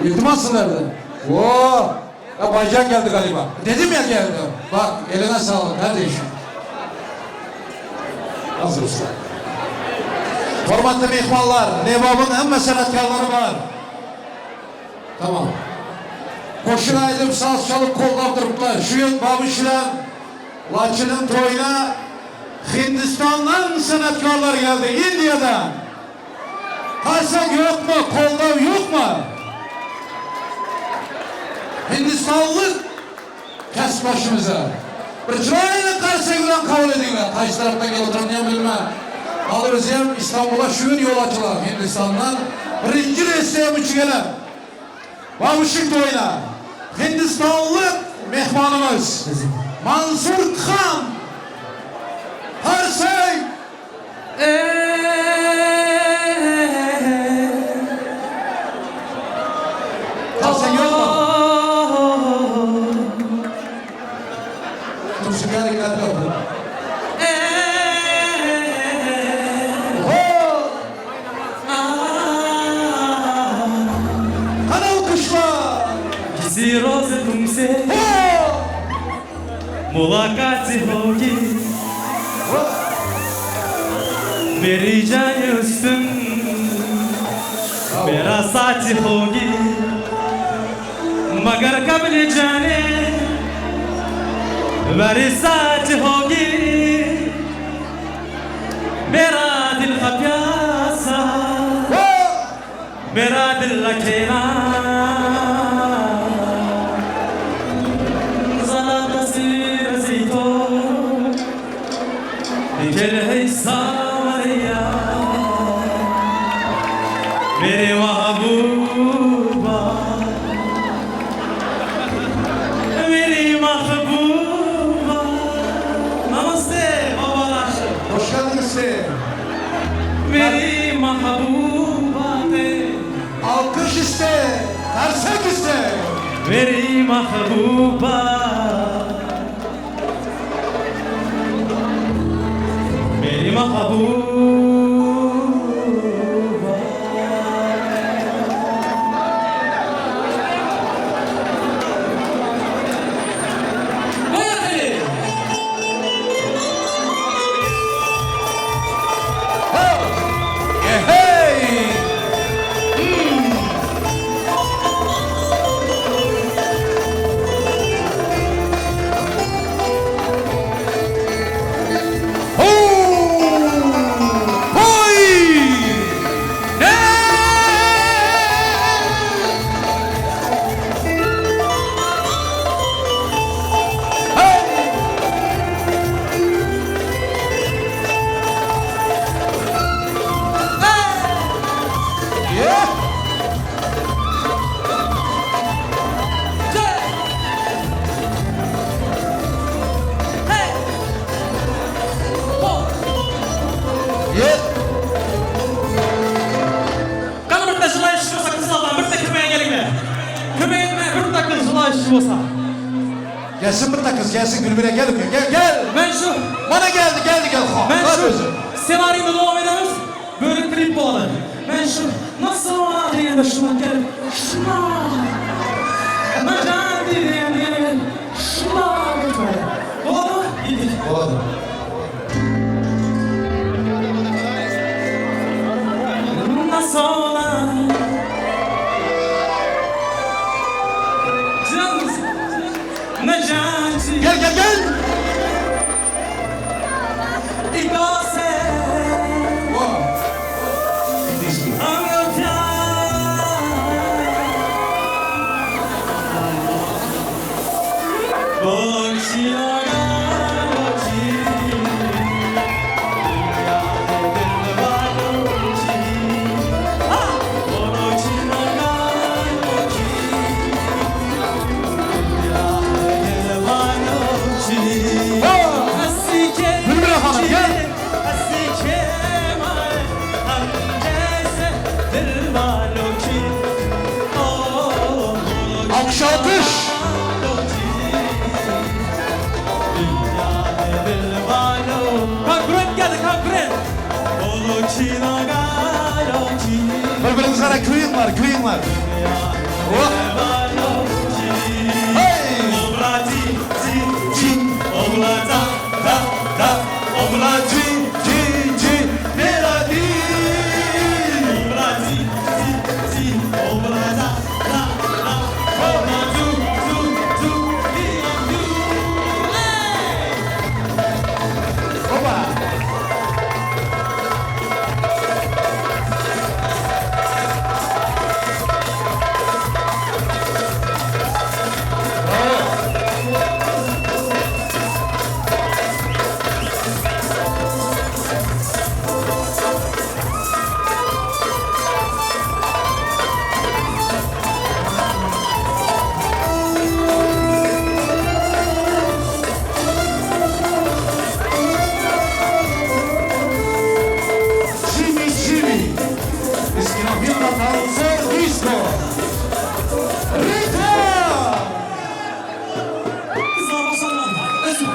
Iltimas sizlerden. Oo! Ya Baycan geldi galiba. Dedim ya geldi. Bak eline sağlık kardeşim. Hazır usta. Hormatly myhmanlar, Lebabyň hemme sanatkarlary bar. Tamam. Goşun aýdyp, saz çalyp goldap duruplar. Şu ýyl Babyş bilen Laçynyň toýuna Hindistandan sanatkarlar geldi, Indiýadan. Karsak ýokmy, goldaw ýokmy? Hindistanly Käsipbaşymyza bir çyraýly karsak bilen kabul ediňler. Haýsy tarapdan gelip oturanyny hem bilmän. Hal özem Istanbula şu gün ýol açylan Hindistandan birinji reýsde hem uçup gelen Babuşyň toýuna Hindistanly myhmanymyz Mansur Khan Karsak! Karsak ýokmy? Turşy dikkat ýok. Hany alkyşlar? Hoş geldiňiz siz. Alkyş iste, tarsek iste. Hey! Gany birde želaýuşi bolsa gyzlardan birde kömege geliňle. Kömek etmäge birde gyz želaýuşi bolsa. Gelsin birde gyz gelsin Gülmire gel uka gel gel. Men şu Mana geldi geldi gel ha. Men Hadi şu özü. ssenariýni dowam edemiz. Bölek klip bolady. Men şu nasıl ona diýende şuna gelip şuna. Najan diýende ýene gelip şuna götüreli. Boladymy? Gitdik. Bolady. Gel gel gel. Wow. Gülmire hanım gel. Alkış alkış. Konkurent geldi konkurent. Bir-biriňize gara küýüňler, küýüňler. Oh! Hey! Ci, ci, ci, ci, melodi. Hopa! Jimmy Jimmy. İskinafil'dan Sor Disco. Rita! Kızlar boşanmadı. Özür.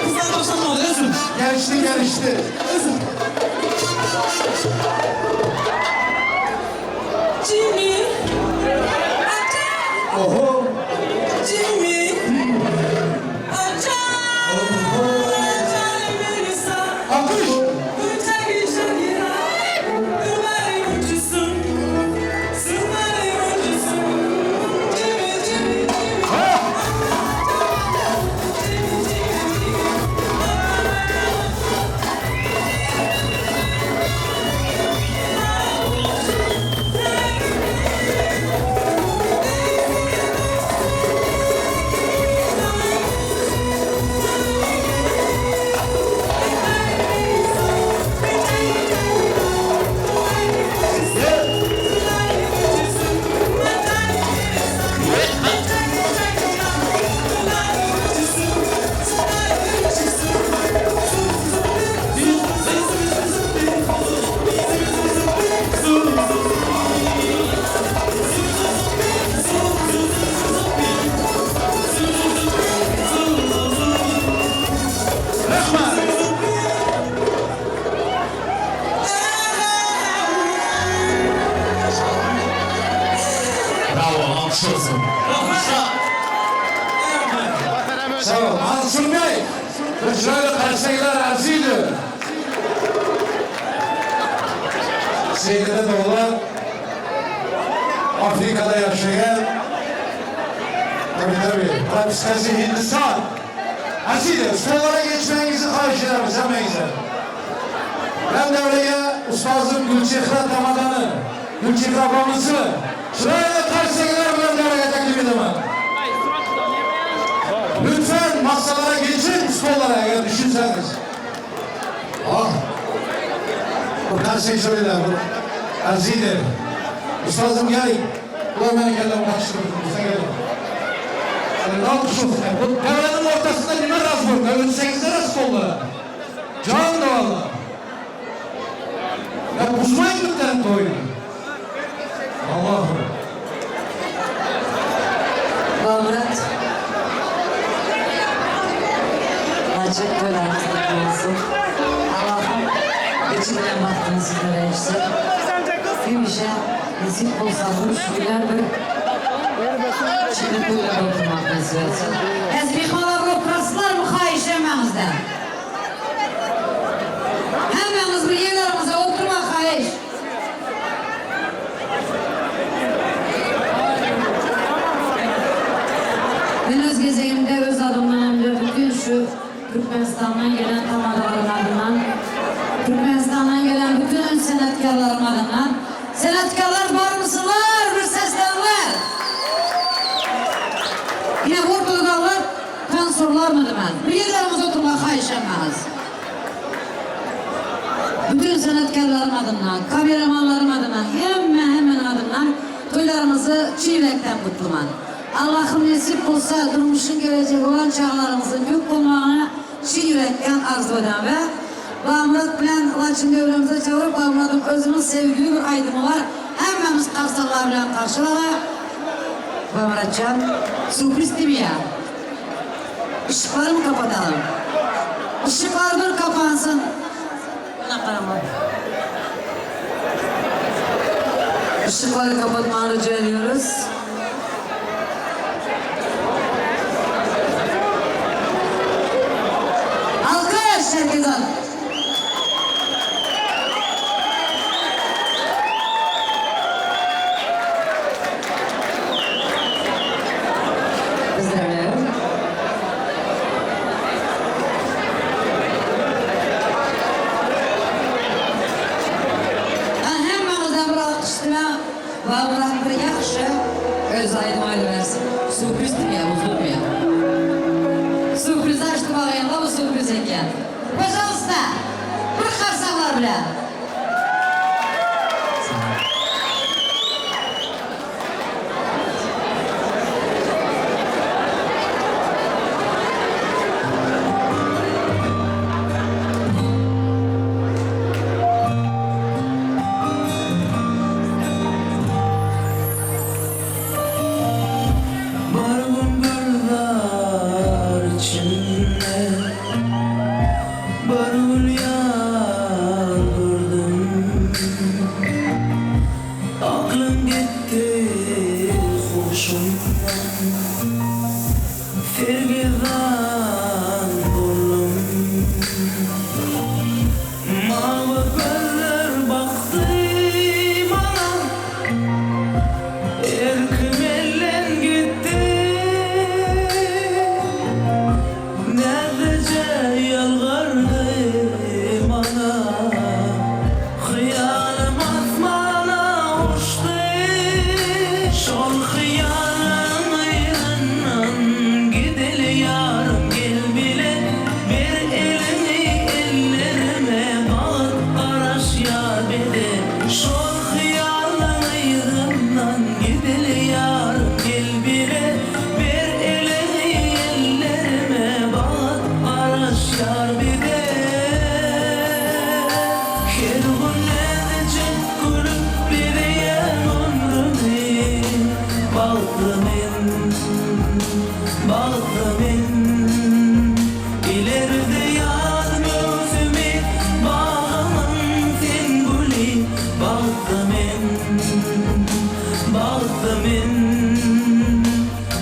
Kızlar boşanmadı. Özür. Gelişti gelişti. Jimmy. Oho! Jimmy. Acha. Alkış! Ha! Rahmat! Bravo, alkış olsun. Sağ ol. Mansur Bey, bir chiroyli qarsaklar arziydi. Sevgili do'stlar, Afrikada yaşayan Tabii tabii. Propiskasi Hindistan. Arziydi. Stollara geçmenizi xahiş ederiz hemmenizden. Ben devreye ustazım Gülçehre Tamadan'ı, Gülçehre ablamızı chiroyli qarsaklar bilan devreye teklif edemem. Lütfen masalara geçin, stollara eğer düşünseniz. Ah. Bu karşı şöyle, bu arziydi. Ustazım gel. Ulan beni gel, kaçtırdım. Sen gel. Yani alkış olsun. Bu devrenin ortasında nime rast var? Devrenin sekizde rast oldu. Can da valla. Ya buzmayın lütfen toyunu. Allah'ım. Murat. Açık toylarımız kutlu olsun. Allah'ım geçirmeyen bahtını sizlere etsin. Hemişe nasip olsa bu şükürler bir Şimdi toylarda oturmak nasip etsin. Ezbihmalar oturasılar mı xahiş hemmemizden? Hemmemiz bir yerlerimize oturma xahiş. Ben öz gezegimde öz adımdan hem de bütün şu Türkmenistan'dan gelen tamadalarım adından, Türkmenistan'dan gelen bütün sanatkarlarım adından, sanatkarlar var mısınlar? Bir seslenler. Yine Portugallar tansurlar mı ben? Bir yerlerimize oturma xahiş etmez. Bütün sanatkarlarım adından, kameramanlarım adından, hemen hemen adından toylarımızı çiğrekten kutluman. Allah'ım nasip olsa durmuşun gelecek olan çağlarımızın gök konmağını çiğ yürekten arzu eden ve Bağmurat bilen Laçın devremize çağırıp Bağmurat'ın özünün sevgili bir aydımı var. Hemmemiz karsallar bilen karşılara. Bağmuratcan, sürpriz değil mi ya? Işıkları mı kapatalım? Işıklar bir kapansın. Bana karama. Işıkları kapatmanı rica ediyoruz. Sürprizdir ýa, uzdurmaýar. Sürpriz açdy bagaýynla bu sürpriz eken. Pažalsta, bir karsaklar bilen. Bir gün gülzar içinde Bir gül ýar gördüm. Aklym gitdi huşumdan Sergezdan boldum. Mawy gözler bakdy maňa Erkim elden gitdi. Näzlije ýalgardy maňa Hyýalym asmana uçdy. Şol hyýalyň yzyndan gideli ýarym gel bile Ber eliňi ellerime bagt garaşýar bize Şol hyýalyň yzyndan gideli ýarym gel bile Ber eliňi ellerime bagt garaşýar bize Her gün näzijek gülüp bezeýän ömrümi Bagtly men, bagtly men Ileride ýaz möwsümi Bagymyň sen güli Bagtly men, bagtly men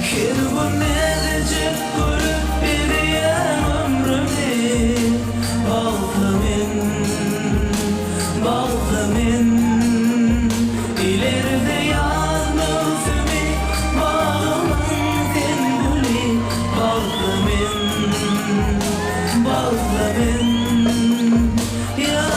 Her gün näzijek gülüp bezeýän ömrümi Bagtly men, bagtly men Ileride ýaz möwsümi Bagymyň sen güli Bagtly men, bagtly men Ýa.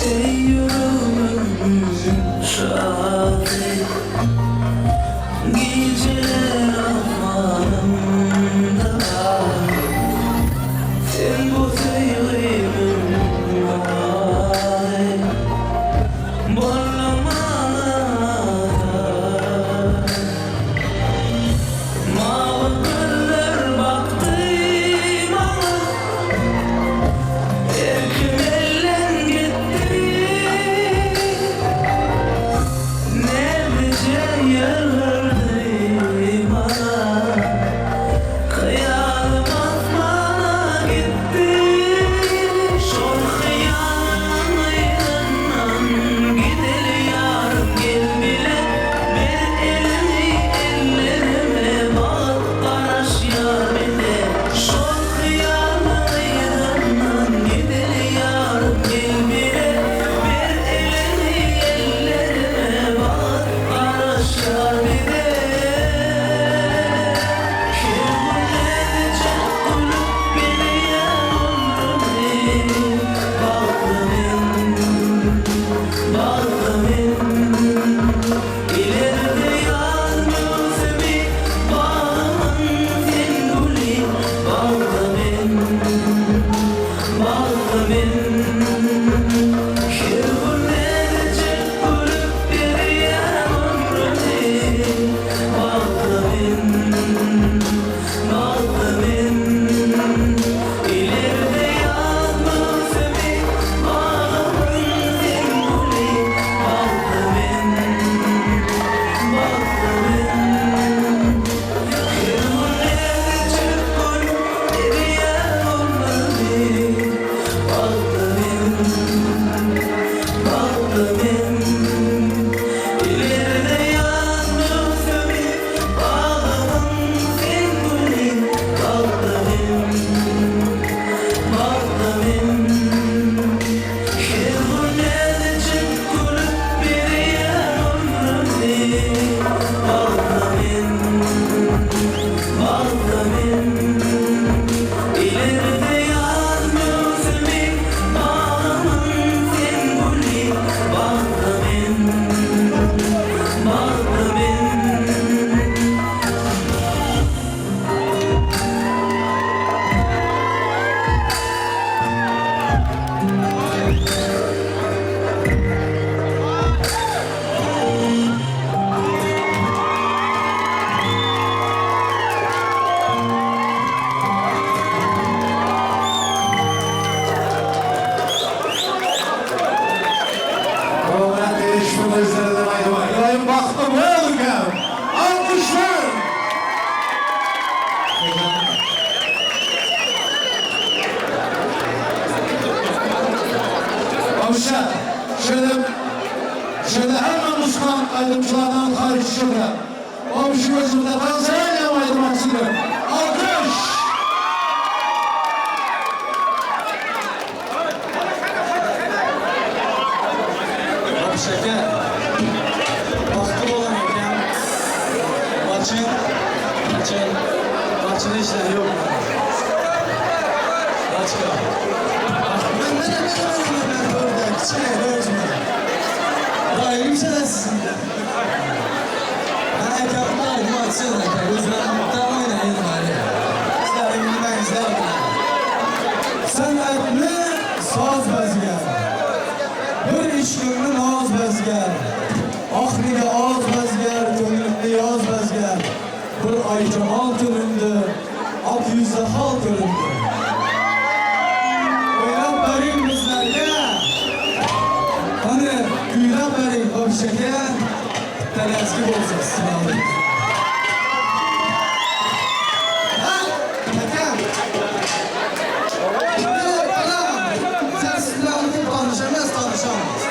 Eý ýüregimiň şasy Gijeler asmanymda Sen bu söýgimiň owazy Bolduň maňa Mawy gözler bakdy maňa Erkim elden gitdi Näzije ýalbardy maňa Hyýalym asmana gitdi Şol hyýalyň yzyndan gideli ýarym gel bile Ber eliňi ellerime bagt garaşýar bize Şol hyýalyň yzyndan gideli ýarym gel bile Ber eliňi ellerime bagt garaşýar bize Her gün näzijek gülüp bezeýän ömrümi Bagtly men, bagtly men Ileride ýaz möwsümi Bagymyň sen güli Bagtly men, bagtly men Her gün näzijek gülüp bezeýän ömrümi Bagtly men, bagtly men Ileride ýaz möwsümi Bagymyň sen güli Bagtly men, bagtly men Her gün näzijek gülüp bezeýän ömrümi Bagtly. Toý sereden aýdyma. Ylaýym bagtly bol ülkäm. Alkyşlar! Babuşa, şeýle şeýle hemme musulman aýdymçylardan haýyş şeýle. Babuşy gözümde tans edýän aýdym aýtsynlar. Alkyş! Babuş aka, bagtly bolan eken. Laçyn, Laçyn, Laçyn işleri ýok. Laçka. Men men men men men orada kiçine özüme. Daýym şerefsiz. Ben ekamda aýdym aýtsyn aka, özüme mutdan oýnaýyn bari. Sizleriň bilmeňizler bilen. Sanatly saz bazigar. Bir ishqimni noz bazgar. Oxriga oz bazgar, ko'nglimni yoz bazgar. Bir oy jamol ko'rindi, oq yuzda xol ko'rindi. O'ylab bering bizlarga. Qani kuylab bering Babush aka. Bitta lazgi bo'lsin sizlarga. Ha, aka. Sen sizlerle tanışamaz, tanışamaz.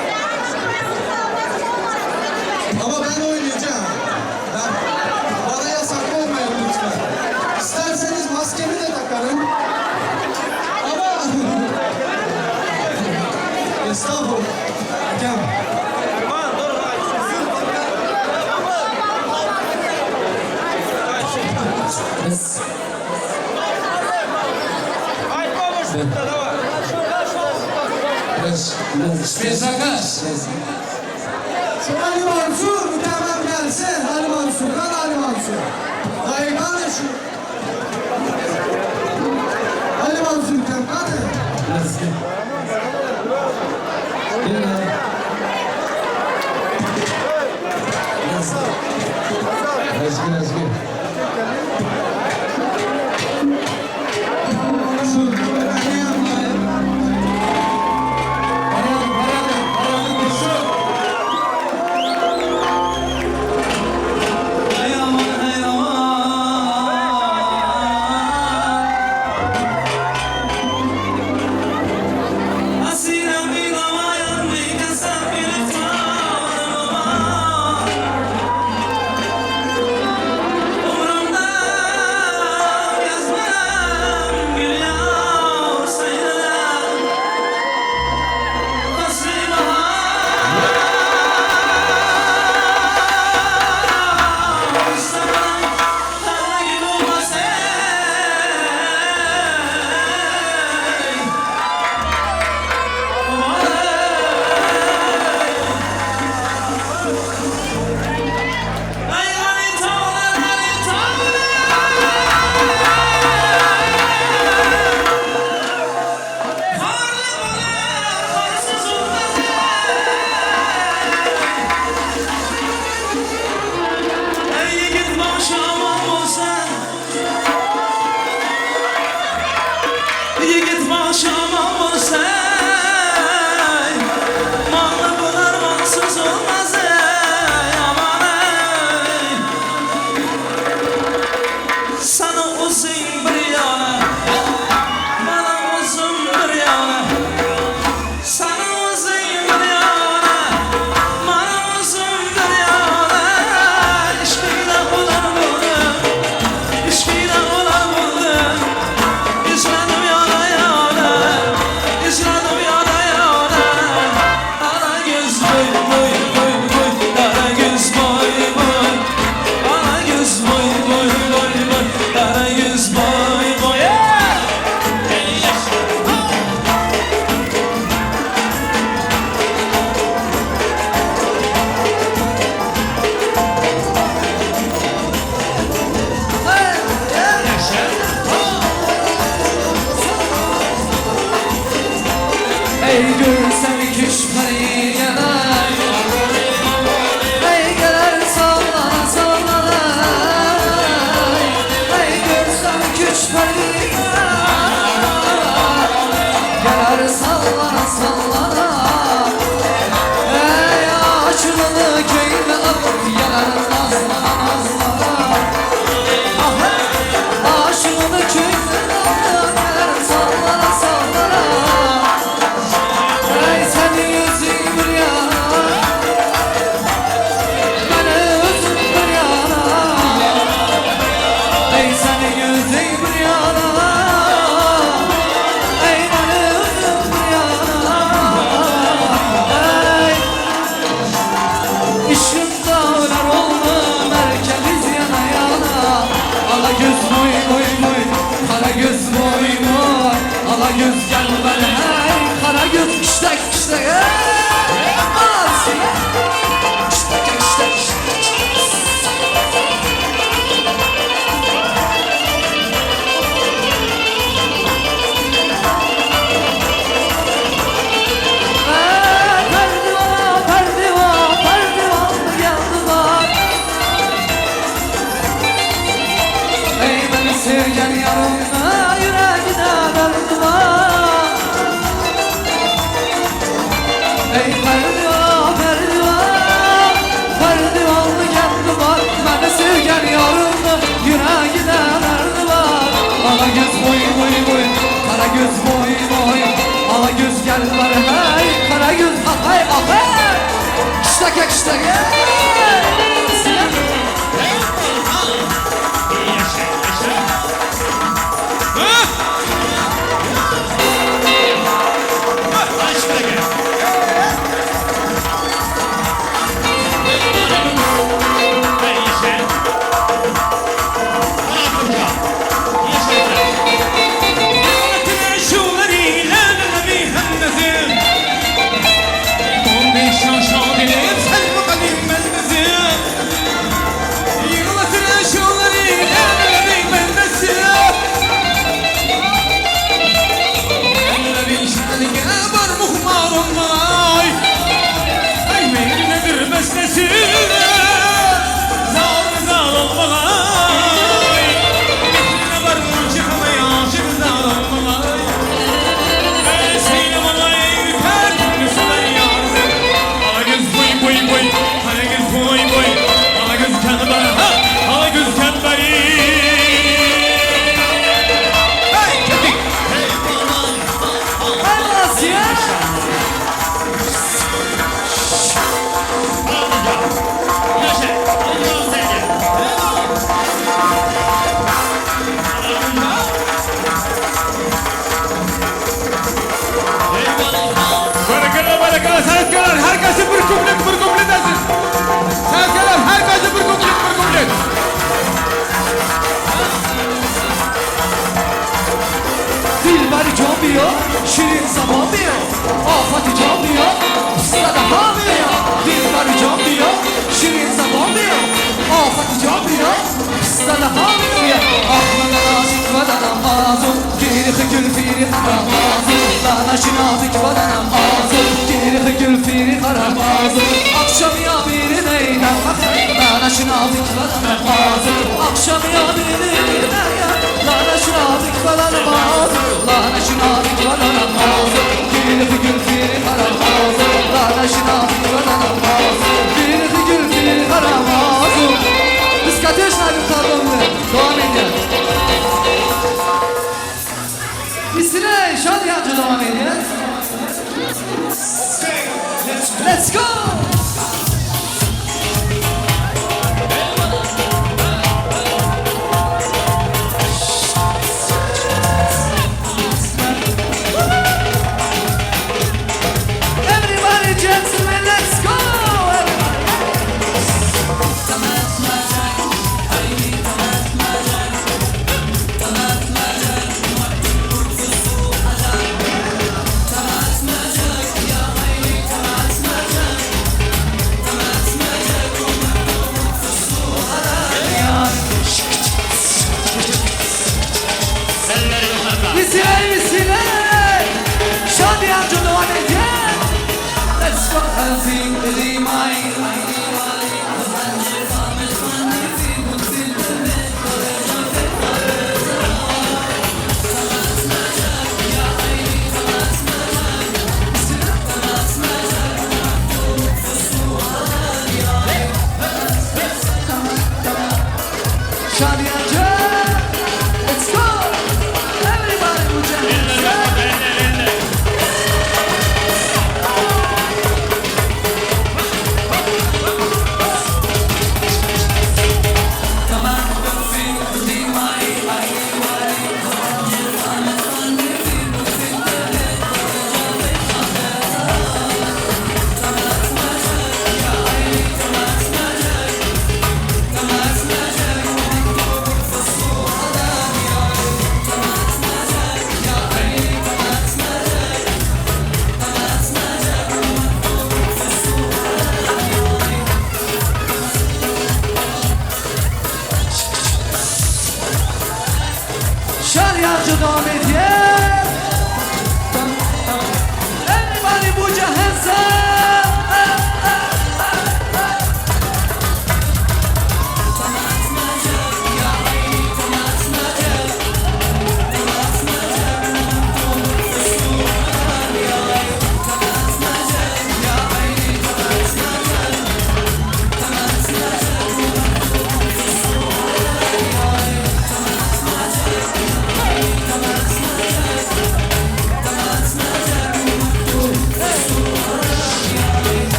Ama ben oynayacağım. Ben, bana yasak olmayın lütfen. İsterseniz maskemi de takarım. Ama... Estağfurullah. Hakem. Biz Spesakaz. Ali Mansur mükemmel gelsin. Ali Mansur, ben Ali Mansur. Dayı kardeşim. Ali Mansur mükemmel. Lazgi. Lazgi. Lazgi, lazgi. Paralı, paralı, paralı dursun. Hey aman hey aman. göz gel bana hey Kara göz kiştek kiştek hey Bas! Kiştek kiştek kiştek Perdivan, perdivan, perdivan geldi var Ey beni sevgen yarımda yüreğine derdi var Ey perdivan, perdivan, perdivan geldi var Beni sevgen yarımda yüreğine derdi var Ala göz boy boy boy, kara göz boy boy Ala göz gel var hey, kara göz ah hey ah hey Kiştake kiştake Barakalla barakalla sanatkarlar herkese bir kuplet bir kuplet alsın. Sanatkarlar herkese bir kuplet bir kuplet. Dilber can biyo, şirin zaman biyo Afat can biyo, sadaha biyo Dilber can biyo, şirin zaman biyo Afat can biyo, sadaha biyo Ahmana nazik vadanam azum Geri gül firi haram azum Lana şinazik vadanam azum Geri gül firi haram azum Akşam ya biri neyden Lana şinazik vadanam azum Akşam ya biri neyden Lana şinazik vadanam azum Lana şinazik vadanam azum Geri gül firi haram azum Lana şinazik vadanam azum Geri gül firi haram azum Biz kateşlerdim tatlımdı. Devam ediyor. Üstüne şad yancı devam ediyor. Let's go! Everybody gentlemen, let's go! Everybody.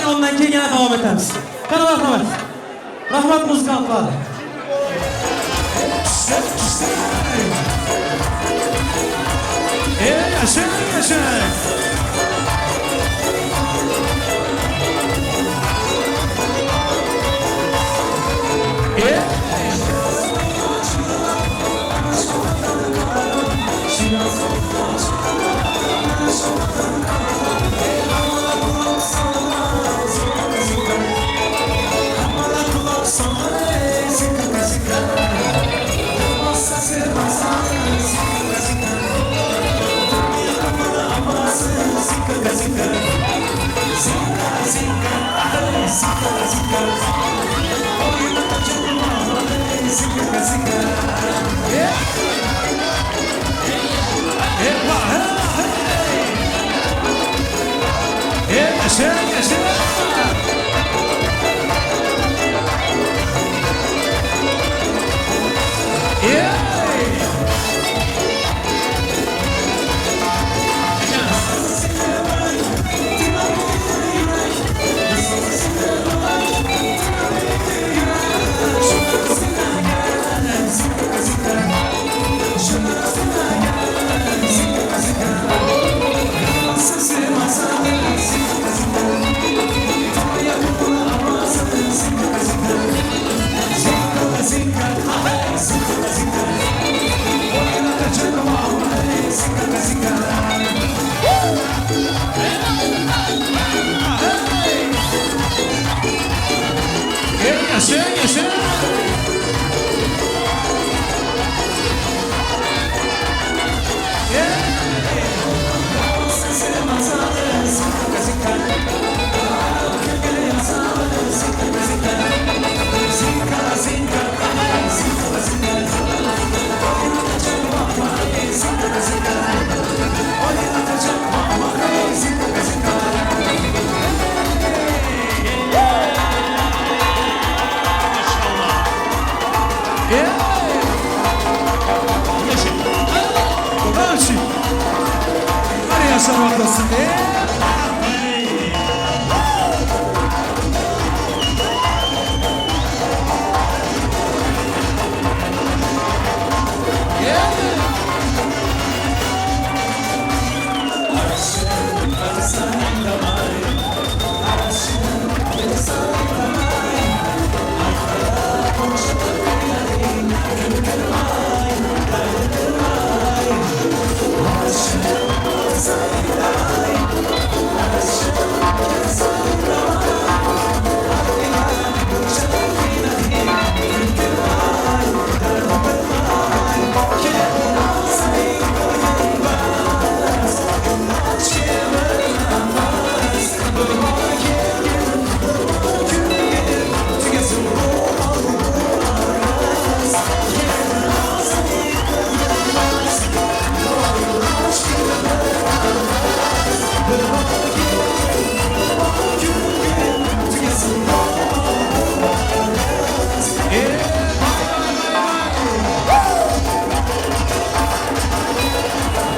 Ozgina undan keyin yana davom etamiz. Qani marhamat. Rahmat muzikantlar. Ey, yasha, yasha. Ey. Epa, hey. Ey, yasha, yasha. Ey. Ey, yasha, yasha. Ey. Ölçü. Hadi yaşamak olsun. Ey.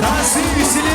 Dansı üsili.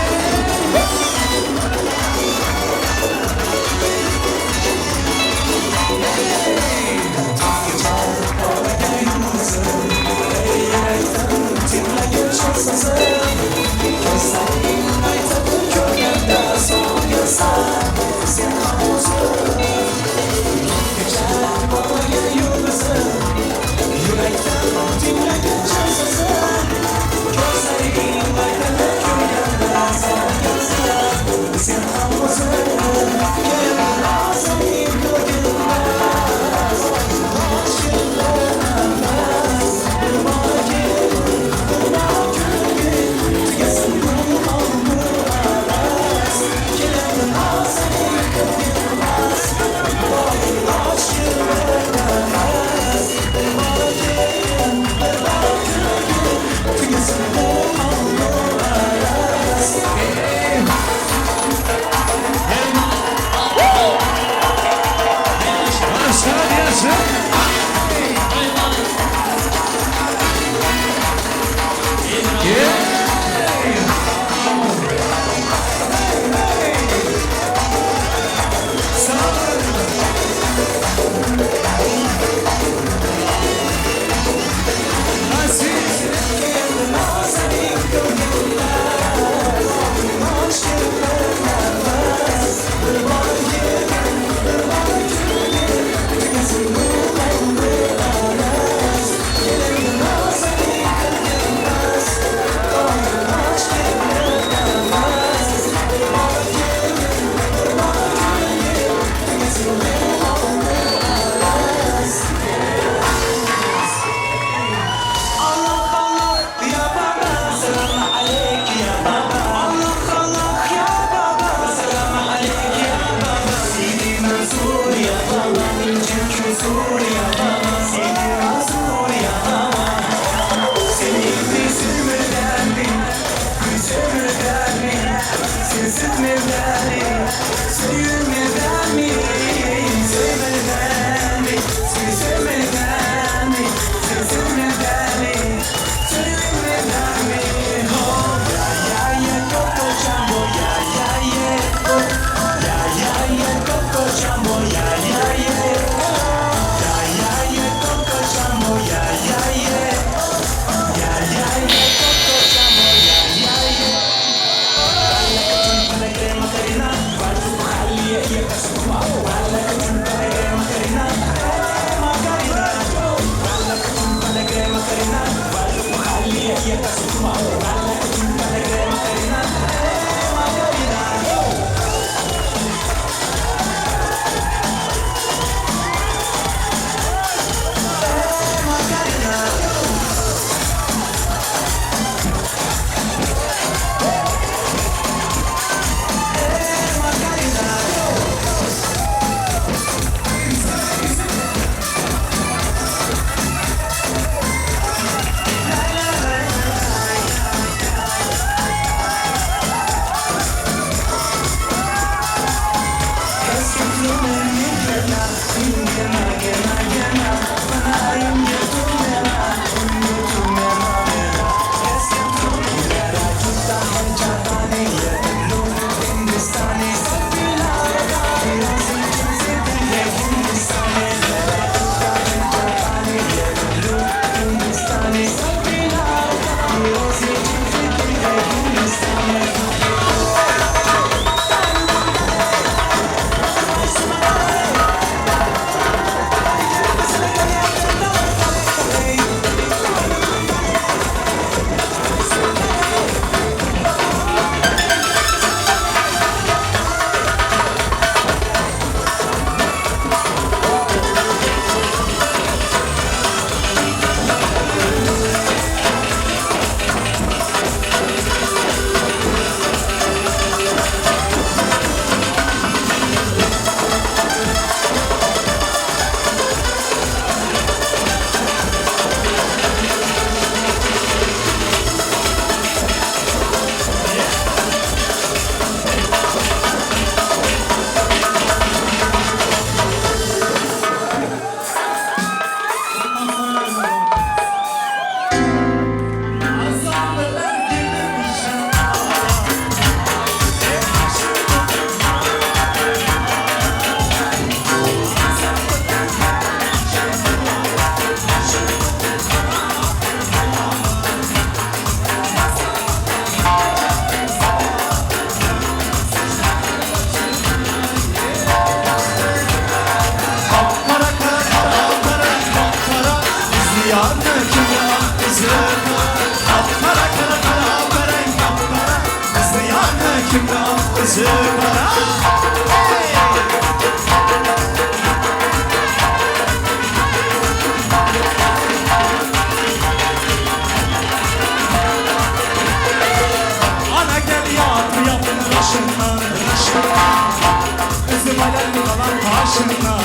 aýan galan taşyndan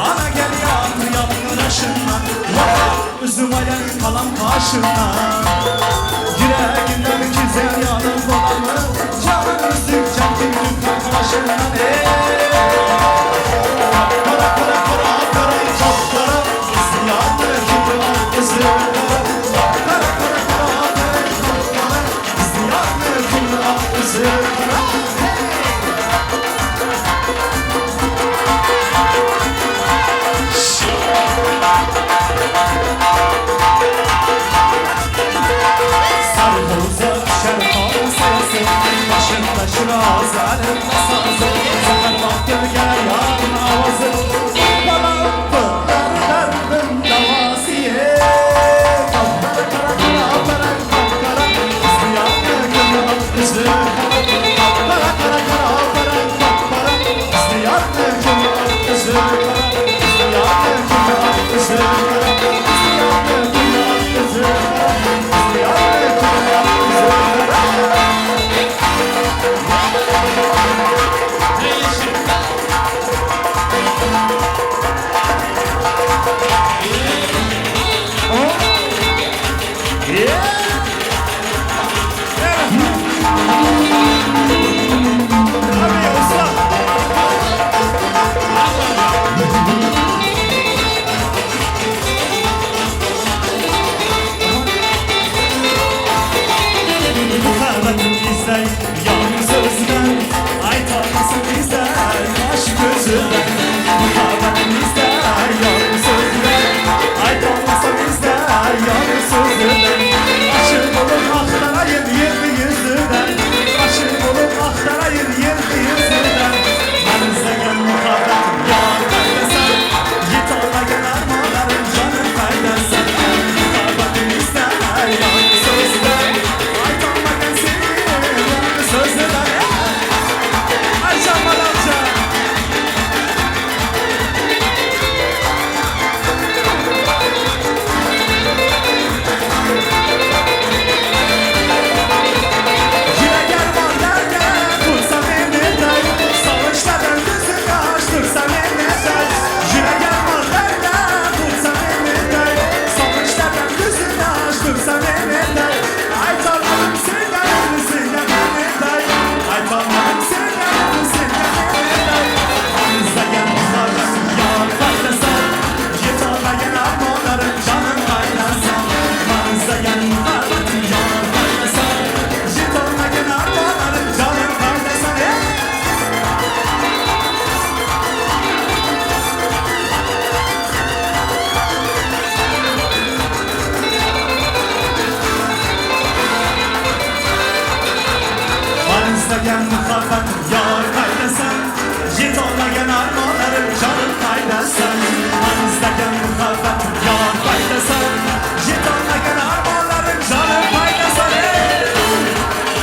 Ana gel ýatır ýapyň daşyndan Wah, üzüm aýan galan taşyndan Ýüregimden güzel ýalan bolarmy Janım üzük çektim dükkan başyndan Ey! Kara kara kara kara kapkara Ziyanlı gibi üzüm Kara kara kara kara kapkara Ziyanlı gibi üzüm Sarhoza şertan sayası Başında şiraz elimde sazı Seher vakti gelir yarın avazı Balam derdim davası Kapkara kara kara kara kapkara Ziyanlı kılım üzüm Kapkara kara kara kara kapkara Ziyanlı kılım üzüm Ziyanlı kılım üzüm Ziyanlı kılım üzüm Ziyanlı kılım üzüm Abi usta. Muhabbetim izler yar sözden Ay tatmasın izler kaş gözünden Muhabbetim izler yar sözden Ay tatmasın izler yar sözünden Aşık olup aktarayım yeryüzünden Aşık olup aktarayım yeryüzünden Ben izleyen muhabbetim yar kaydesen Yet olmayan armalarım canım kaydesen Muhabbetim izler yar sözünden Ay tanmayan seni yar sözünden Ayşe Malamca. Yine gel var derde Kursa beni day Savaşlardan gözü kaçtırsa beni day Yine gel var derde Kursa beni day Savaşlardan gözü kaçtırsa beni day Ay tanrım sevgilim sevgilim beni day Ay tanrım sevgilim sevgilim beni day Anıza gel muharrem yar kaynasan Yeter armalarım canım kaynasan Manıza gel muharrem yar kaynasan Yeter armalarım canım kaynasan Hey! Manızdagan muhabbat yar qaydasan Yetolmagan armonlarim jonim qaydasan Manızdagan muhabbat yar qaydasan Yetolmagan armonlarim jonim qaydasan Ey!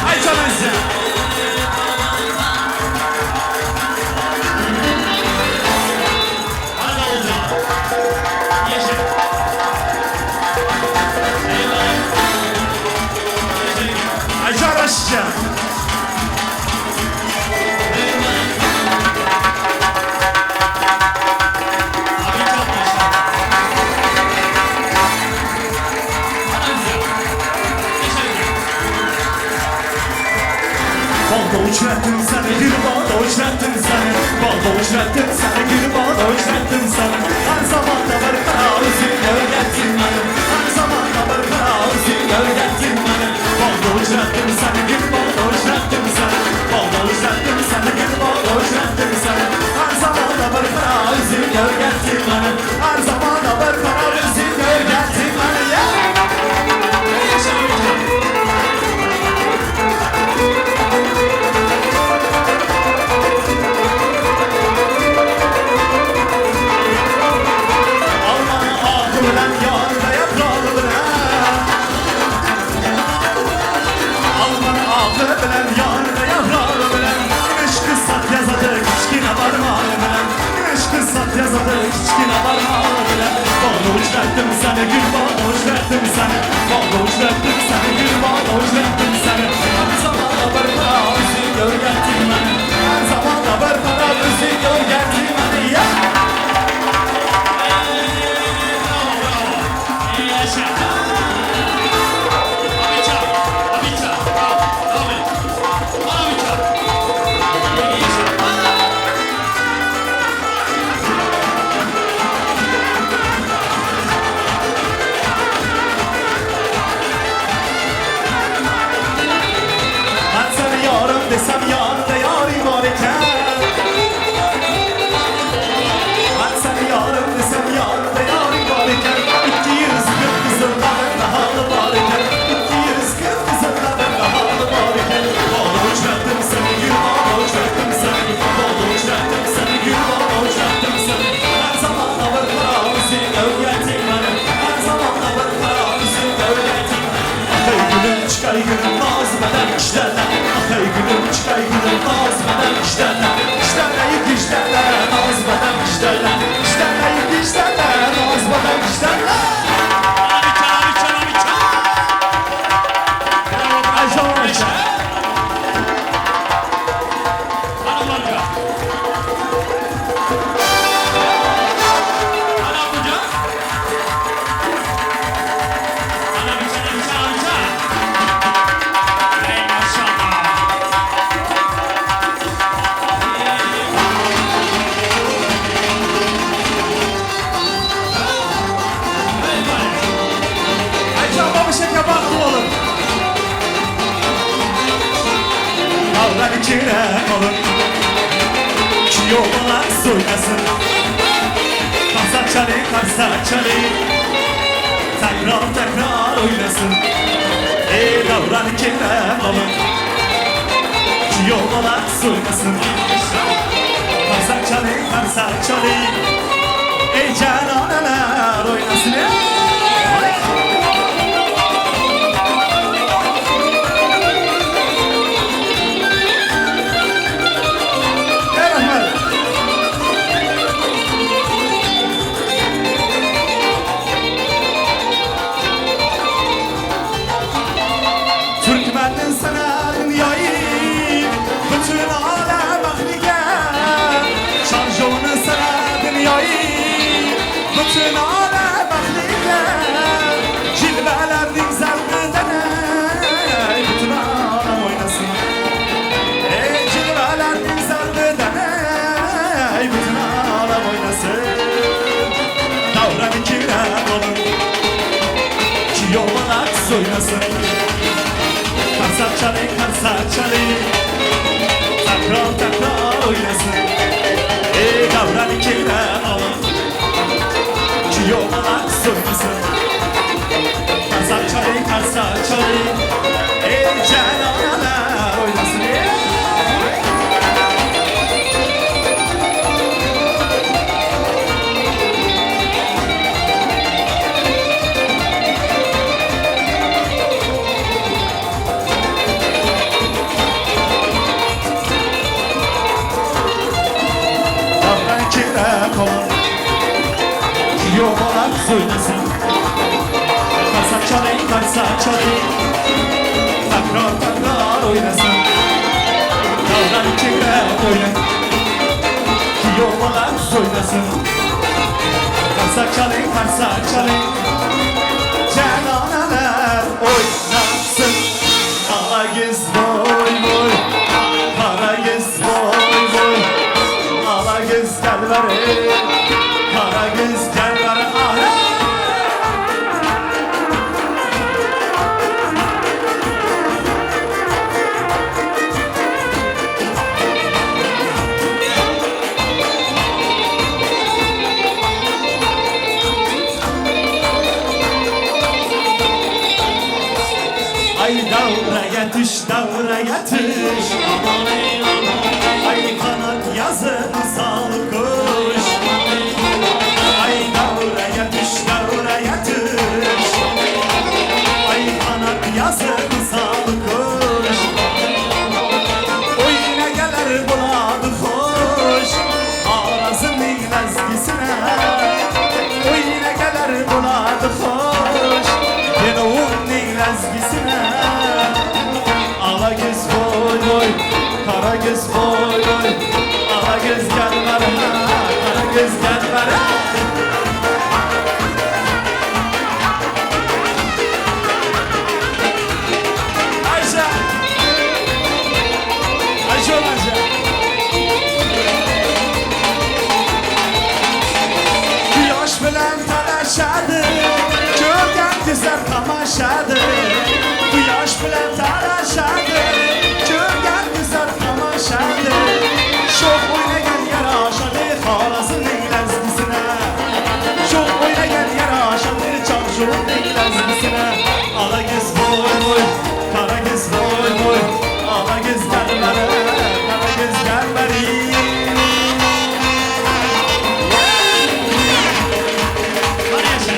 Ayşe Ayşe. Hadi Oğulcan. Yaşa. Eyvallah. Ayşe Araşça. Abi çok maşallah. Hadi güzel. Teşekkür. Balda uçrattım seni, gül bağda uçrattım seni Balda uçrattım seni, gül bağda uçrattım seni Her zaman da bir kara özün öğrettin beni Her zaman da bir kara özün öğrettin beni Balda uçrattım seni, gül bağda uçrattım seni Balda uçrattım seni, gül bağda uçrattım seni Her zaman da bir kara özün öğrettin beni Her zaman da bir kara özün öğrettin beni Yeah! Yaşa Oğulcan. Altyazı Kuyov bola so'ylasin. Qarsak chaling, qarsak chaling. Takror, takror o'ynasin. Ey davran kela bola. Kuyov bola so'ylasin. Qarsak chaling, qarsak chaling. Ey janonalar o'ynasin. Ey! Ey rahmat. Türkmenin sanatın yayıp bütün alem ahliga Şarjonu sanatın yayıp bütün alem ahliga Cilvelerinin zerbinden ey bütün alem oynasın. Ey cilvelerinin zerbinden ey bütün alem oynasın. Davran kire olun ki yollar soynasın. Karsak çalın, karsak çalın. Takrar takrar oynasın. Ey davran kire alın Ki yollar soynasın. Karsak çalın, karsak çalın. Ey canalar oynasın. Ey! Davran kire kolun Ki yollar soynasın. Karsak çalın, karsak çalın. Takrar takrar oynasın. Davran kire oyna. Ki yollar soynasın. Karsak çalın, karsak çalın. Cenaneler oynasın. Kara göz boy boy. Kara göz boy boy. Ala göz gel ver. Kara göz gel ver. Ah, hey! Ay davraga tush, davraga tush. Ay kanat yazın sal kuş. Ay davraga tush, davraga tush. Ay kanat yazın sal kuş. Oyna gelir buladı hoş. Arazının lezgisine. Oyna gelir buladı hoş. Yine onun lezgisine. Ala göz boy boy, kara göz boy boy. Ala göz gel ver ha, kara göz gel ver ha. Ayşe. Ayşe ol Ayşe. Quyosh bilan talashadi, ko'rgan ko'zlar tomoshadir. Quyosh bilan talashadi, ko'rgan ko'zlar tomoshadir. Sho'x o'ynagan yarashadi xolasining lazgisina. Sho'x o'ynagan yarashadi chorshuvning lazgisina. Ola ko'z bo'y bo'y, qora ko'z bo'y bo'y, ola ko'z galbari, qora ko'z galbari. Qani yasha.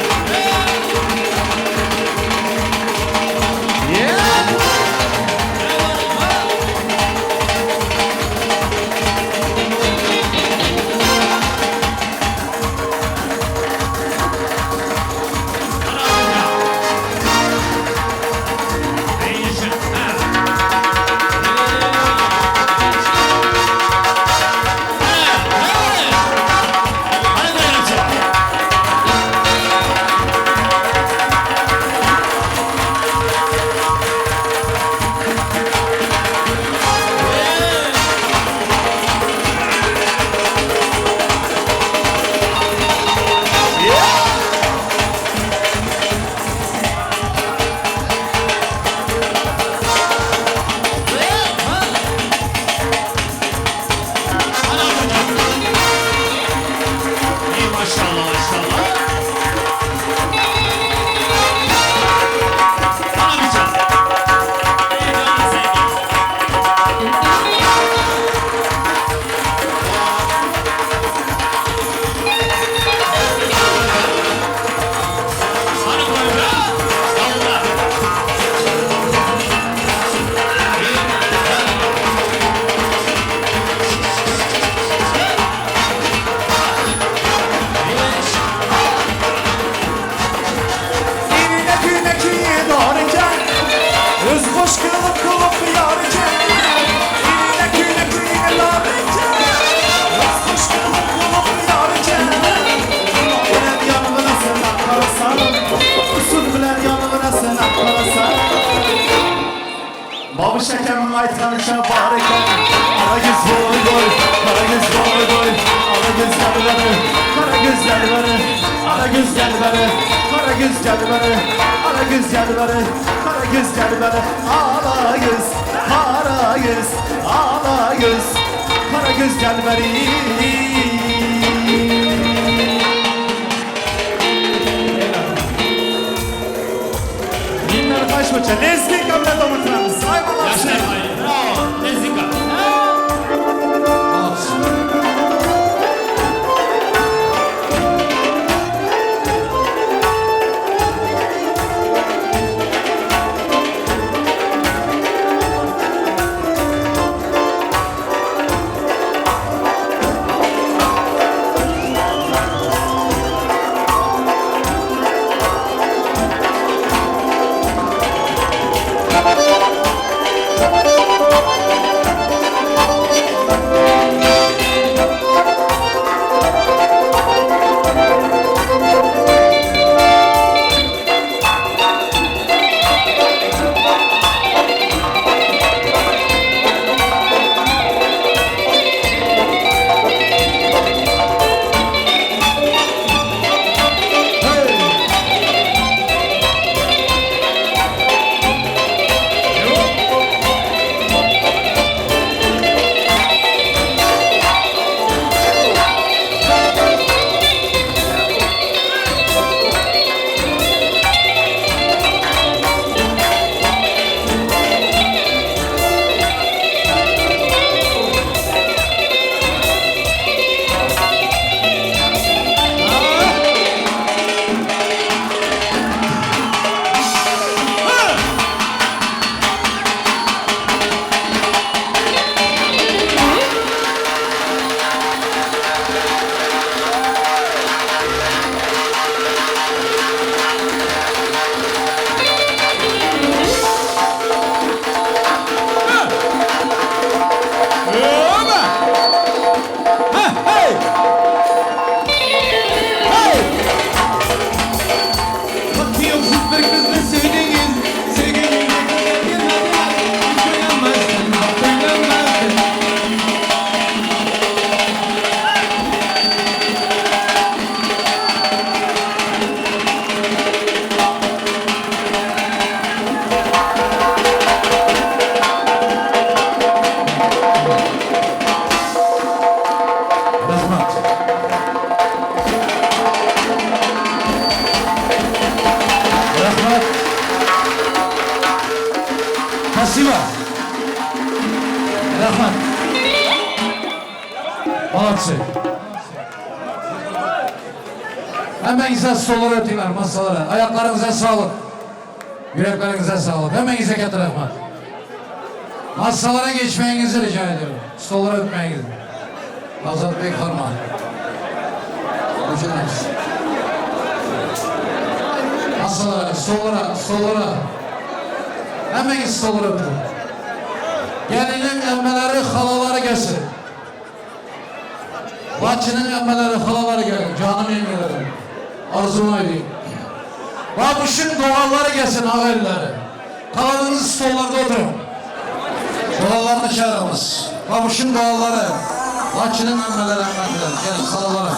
Babuş akamyň aýtganyça bar eken. Ala göz boý boý, gara göz boý boý, Ala göz gel beri, gara göz gel beri, Ala göz gel beri, gara göz gel beri, Ala göz gel beri, gara göz gel beri, Ala göz, gara göz, ala göz, gara göz gel beri. Lezginka bilan davom ettiramiz. Ay Yaxshi, bravo. Lezginka. Bakıyorsunuz bir kızla sevdiğiniz Sevgilini Koyamazsın, koyamazsın. Rahmat. Rahmat. Спасибо. Rahmat. Молодцы. Hemmengize stollara ötüyorlar, masalara. Ayaklarınıza sağlık. Yüreklerinize sağlık. Hemmengize katta rahmat. Masalara geçmeyinizi rica ediyorum. Stollara ötmeyinizi. Azat Bey Karman. Hoşçakalın. Masalara, stollara, stollara. Hemen stollara öpün. Gelinin emmeleri, halaları gelsin. Laçının emmeleri, halaları gelin. Canım yengelerim. Arzum edeyim. Babuşun doğanları gelsin ağayları. Kalanınız stollarda oturun. Doğanlarını çağıralımız. Babuşun doğanları. Laçının emmeleri, emmeleri. Gelin halaları.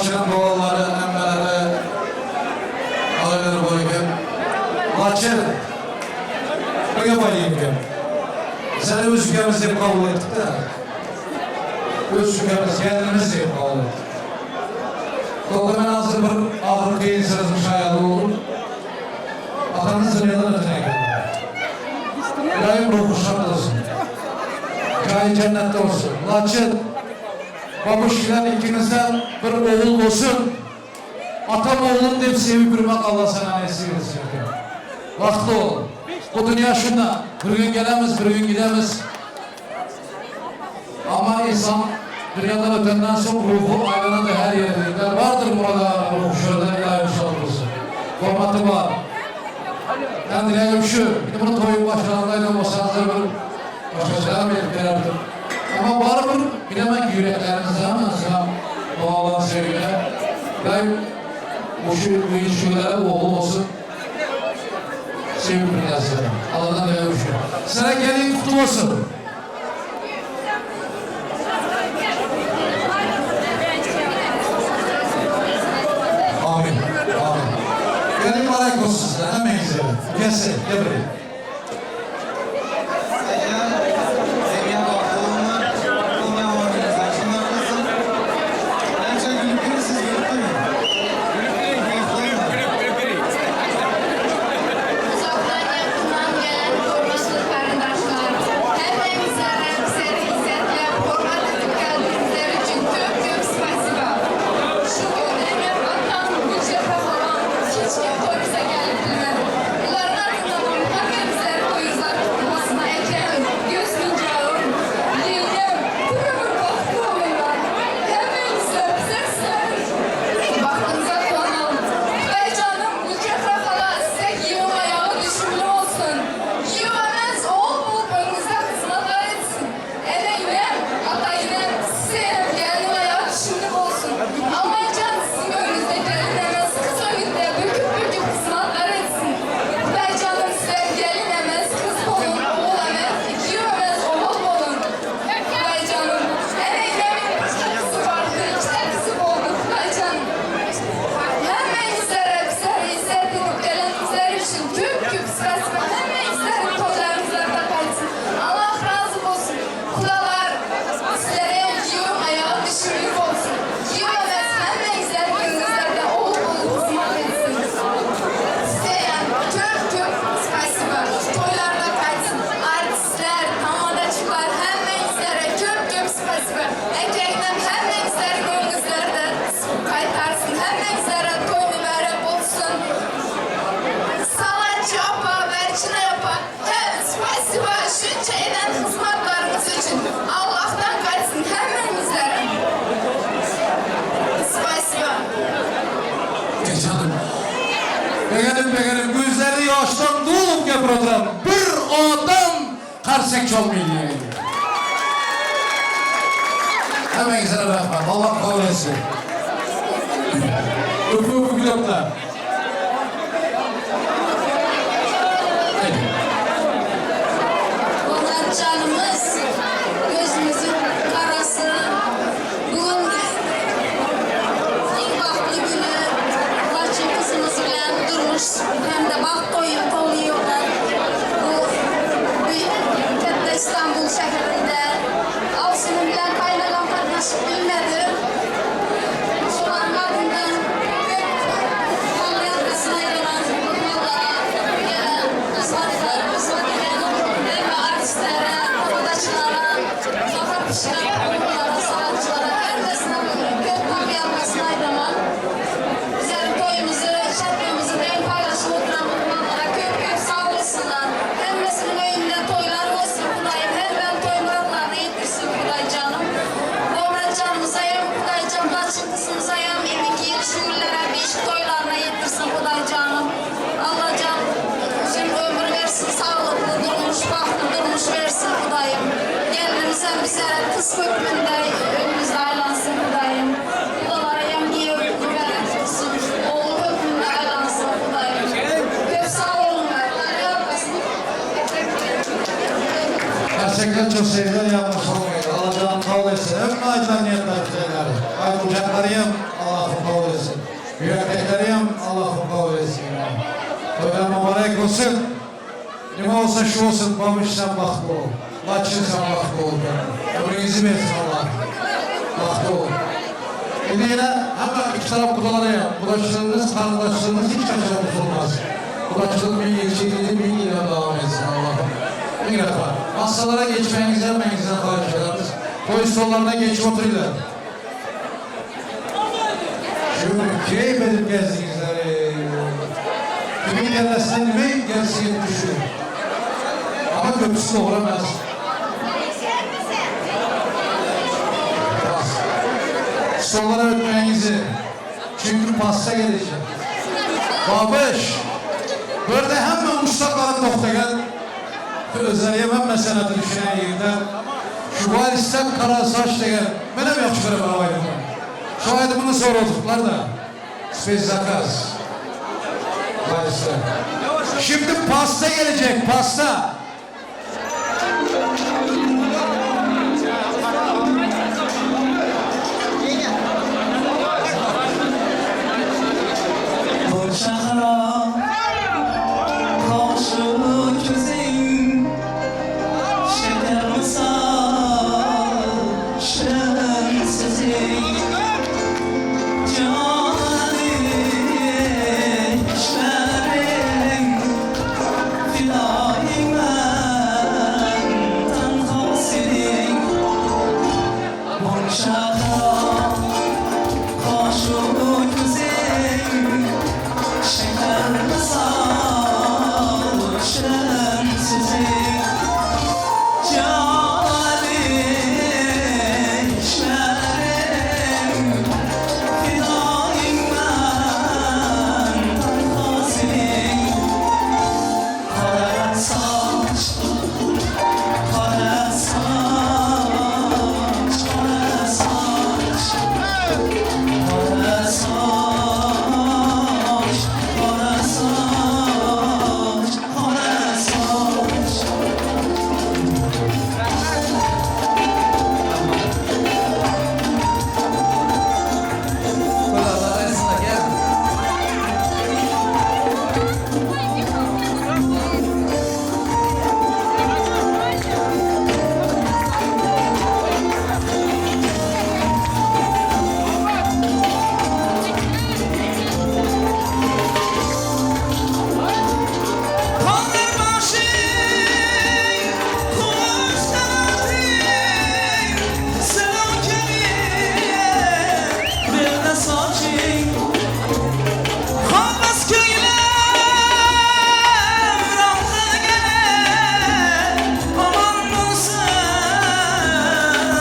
Laçynyň doganlary, emmeleri, agaýlary bar eken. Laçyn, bir gep aýdaýyn eken. Seni öz ülkemiz diýip kabul etdik-de. Öz ülkemiz, gelinimiz diýip kabul etdik. Dogry men hazir bir agyr kyn sözüň şaýady boldum. Atamyz dünýeden öten ekenler. Ylaýym ruhy şat bolsun. Jaýy jennetde bolsun. Laçyn, babuş bilen ikiňizden bir ogul bolsun. Atam oglum diýip sevip ýürmek Alla saňa nesip etsin eken. Bagtly bol. Bu dünýä şunda. Bir gün gelemiz, bir gün gidemiz. Amma insan dünýadan ötenden soň ruhy aýlanady her ýere diýdiler. Bardyr Murad aganyň ruhy şurada ylaýym şat bolsun. Hormaty bar. Meň dilegim şu, indi muny toýuň başlarynda aýdan bolsaňyzlar bir başgaçaram edip bererdim. Amma barybir bilemen ki ýürekleriňizde hemmäňizem dogalar söýgüler. Ylaýym şu öýünçiklere ogly bolsun. Sevip bilýärsiň. Alladan dilegim şu. Size gelin kutly bolsun. Amin. Amin. Gelin mübarek olsun size. Hemmeňize. Gelse, gel buraya. Eňňe bagtly bolmaň, Näçe gülüp durun siz gülüp durun. Gülüp durun. Uzakdan yakından gelen hürmetli kardeşler, hepinize bizleri izzetle hürmet edip geldiğinizler için köp köp spasiba. Şu gün enem atam, Gülçehre halam hiç kim toyumuza gelip bilmedi. Bunların adından hepimizleri toyumuza kutlamasına ekem, göz mincağım, yengem, bir ömür bahtlı olurlar. Hepinize bize sizlerin bahtınıza kuanalım. Ve canım Gülçehre hala size giyim ayağı düşümlü olsun. Giyim emez oğul bulup önünüze hizmetler etsin. Eneynem, ataynem, size gelin ayağı düşümlü olsun. Aman can sizin önünüzde gelin emez, kız önünde büküp büküp hizmetler etsin. Ve canım size gelin emez, kız olun, oğul emez, giyim emez, oğul olun. Ve canım, eneynemin bir kızı vardı, iki de kızı oldu. Ve canım, Hemmenizlere bize izzet edip gelenler için tüm küp spasiba hemmenizlerin toylarınızlarda kalsın. Allah razı olsun. Kudalar sizlere giyiyorum ayağı düşürlük olsun. Giyemez hemmenizlerin önünüzlerde oğul olup hizmet etsin. Size yani tüm tüm spasiba. Toylarda kalsın. Artistler, tamadacılar hemmenizlere köp köp spasiba. Erkekler hemmenizlerin önünüzlerde kaytarsın. Hemmenizlere toy mübarek olsun. Salatçı apa, verçine apa. He, spasiba şunca eden hizmetleriniz için. Allah'tan kaçsın hemmenizlere. Spasiba. Canım. Begenim begenim gözleri yaştan dolup gapirib oturan bir odam qarsak cholmaydi. Hemmangizga rahmat. Alloh qabul etsin. Öpüp öpüp gülüplar. Haydi. Onlar canımız, gözümüzün karası. Bugün en bahtlı günü Laçın kızımız bilen durmuş hem de baht toyu toluyorlar. Bu büyük katta İstanbul şehrinde. Avsının bilen kaynanam katnaşıp bilmedi. Şoların ardından Tanrı arkasına ayrılan kurbanlara, gelen hizmetler, hizmet eden hem artistlere, arkadaşlara, sokak pişiren kurbanlara, sanatçılara, herkesine köp kapı arkasına ayrılan Bizlerin toyumuzu, şerefimizi en paylaşıp oturan kurbanlara köp köp sağ olsunlar. Hemmesinin önünde toylar olsun Kudayım. Her ben toy muratlarını yetirsin Kuday canım. Murat canımıza hem Kuday can, Laçın kızımıza hem eminki şükürlere, beş toylarına yetirsin Kuday canım. Allah can uzun ömür versin, sağlıklı durmuş, bahtlı durmuş versin Kudayım. Gelinimize bize kız hükmünde önümüzde aylansın Kudayım. Kudalara hem giy mübarek olsun, oğul hükmünde aylansın Kudayım. Köp sağ olun. Gerçekten çok sevgiler yağmış olmaydı. Allah canım kabul etsin. Ömrü aydan niyetler güzelleri. Ay kucaklarıyım. Allah. bolsun. Nime bolsa şu bolsun, Babuş sen bahtly bol. Laçyn sen bahtly bol. Ömrüňizi bersin Allah. Bahtly bol. Indi ýene hemme iki tarap gudalara gudaçylygymyz, garyndaşlygymyz hiç haçan unutulmaz. Gudaçylyk 1077 1000 ýyla dowam etsin Allahym. Müň rahmat. Masalara geçmegiňizi hemmäňizden haýyş ederiz. Toý stollaryna geçip oturylar. Şu gün keýp edip gezdiňizler eý. Kimiň kellesine nime gelse gelip düşdi. Ama köpüsi dogry emes. Pas. Stollara ötmegiňizi. Çünki pasta gelejek. Babyş. Bu ýerde hemme muşdaklaryň togtagan. Özleri hem hemme seneti düşünen ýigitler. Şu Walsden Kara saç degen menem ýagşy göremen o aýdymy. Şu aýdymyny soradyplar-da. Spes zakaz. Walsden. Şimdi pasta gelecek, pasta. Bir şahra qoshi ko'zing shakar misol shirin so'zing joni ishlaring fidoyingman tanho sening bir shahro qoshu ko'zing shakar misol shirin so'zing joni ishlaring fidoyingman tanho sening qora soch qora soch qora soch qora soch qora soch qora soch. Gudalar arasynda gel. Kaldır başın, kuş qanating, Silov keling, belda soching. Qolmas ko'nglim rohi kelar, Omon bo'lsin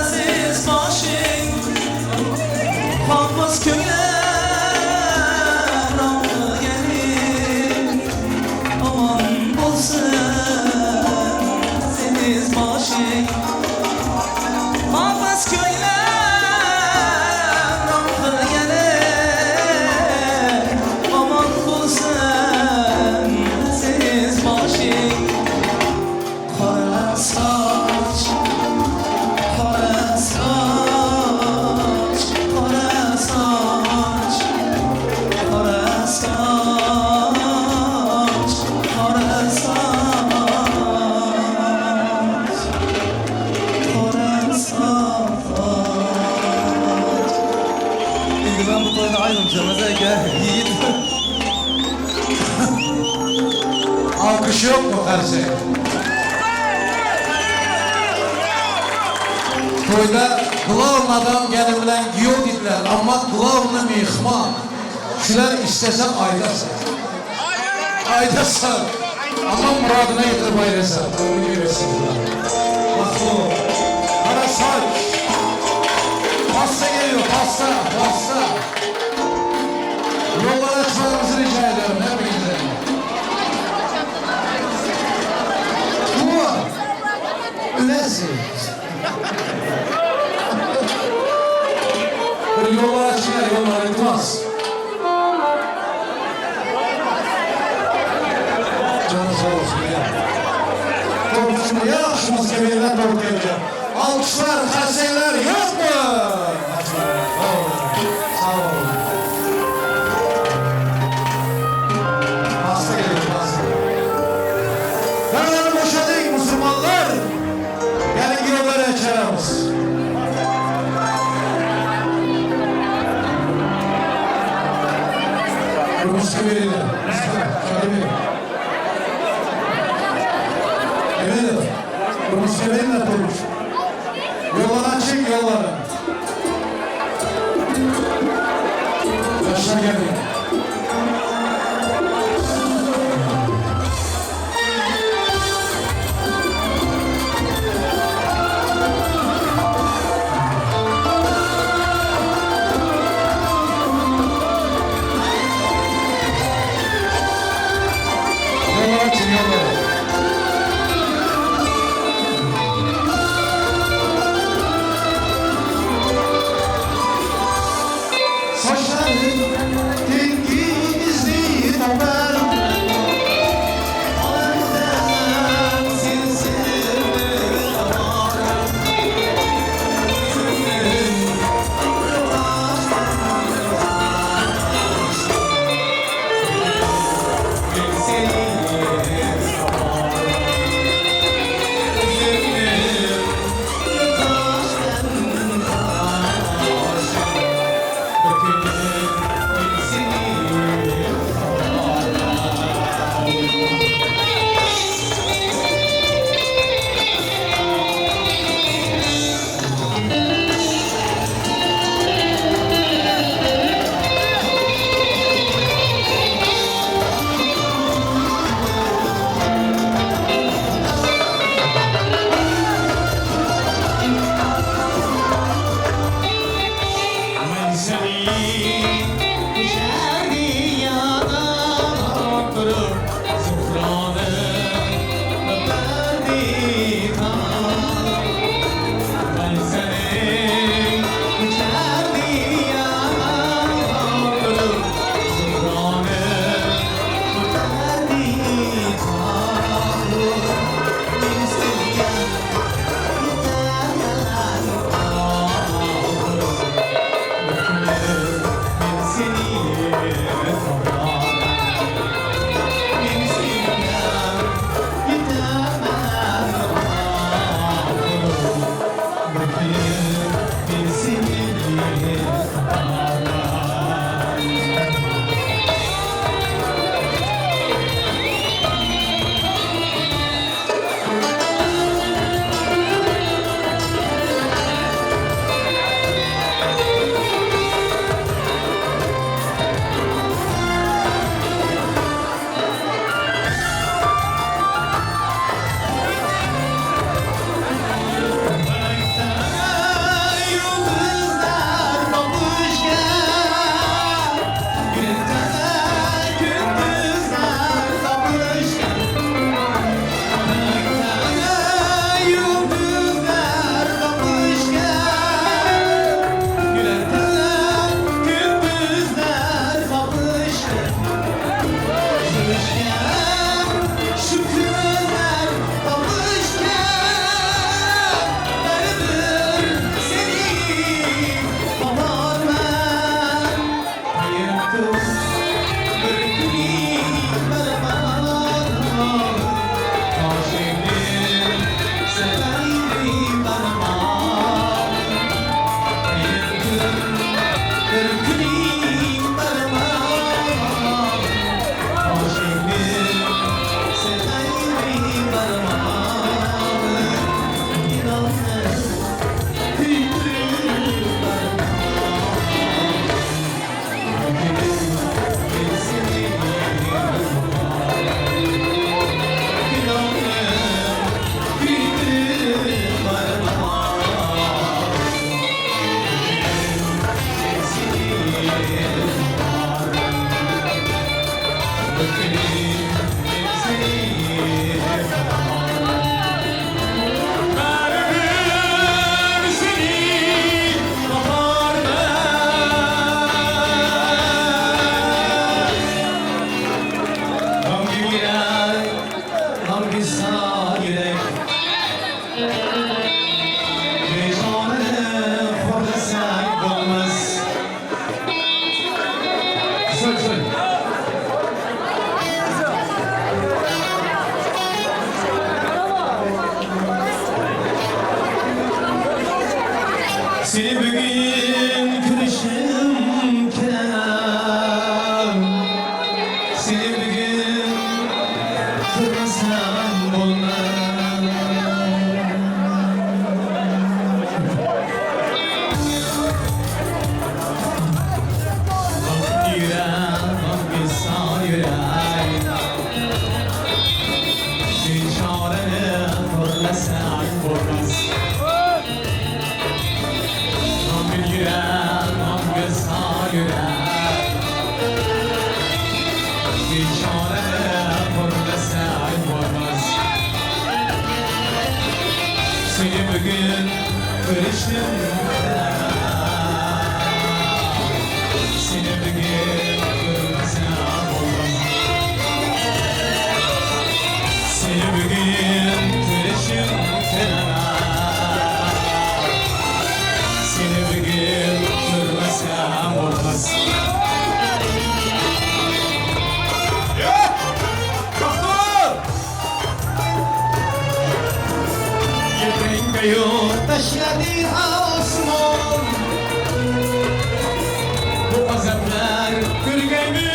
aziz boshing. Qolmas ko'nglim rohi kelar, Omon bo'lsin aziz boshing. Qolmas ko'nglim rohi kelar, Omon bo'lsin aziz boshing. Qora soch, qora soch, qora soch, qora soch, qora soch, qora soch. Indi men bu toýda aýdymçy emes eken, ýigit. Alkış yok mu karşı? Toýda glavny adam gelin bilen giýew diýdiler, amma glavny myhman. Şular istese aýdasan. Aýdasan. Amma muradyna ýetirip aýdasan. Ömrüni Bak bu. Kara saç. Pasta geliyor, pasta, pasta. Yollar açmanızı rica ediyorum hepinizden. Bu Ülesi. Bir yollar açınlar, yollar iltimas. Canı sağ olsun ya. Doğrusunu ýagşy muzıka berlen doğru geleceğim. Alkışlar, karseler yok mu? Sağ olun. Sağ olun. Pasta geliyor, pasta. Bir musiky berilýär. Musiky. Şadyr beg. Emedow. Bir musiky berilýär Turmuş. Ýollary açyň, ýollary. Ýaşlar geldi. Ýollary açyň, ýollary. Saçların tengizli toparım. Seni bugün kırışım kem. bugün görüştüm Seni bugün görmesem olmaz Seni bugün görüşüm kenara Seni bugün görmesem olmaz Yetrengayo taşladı osmon Bu azaplar görgeymi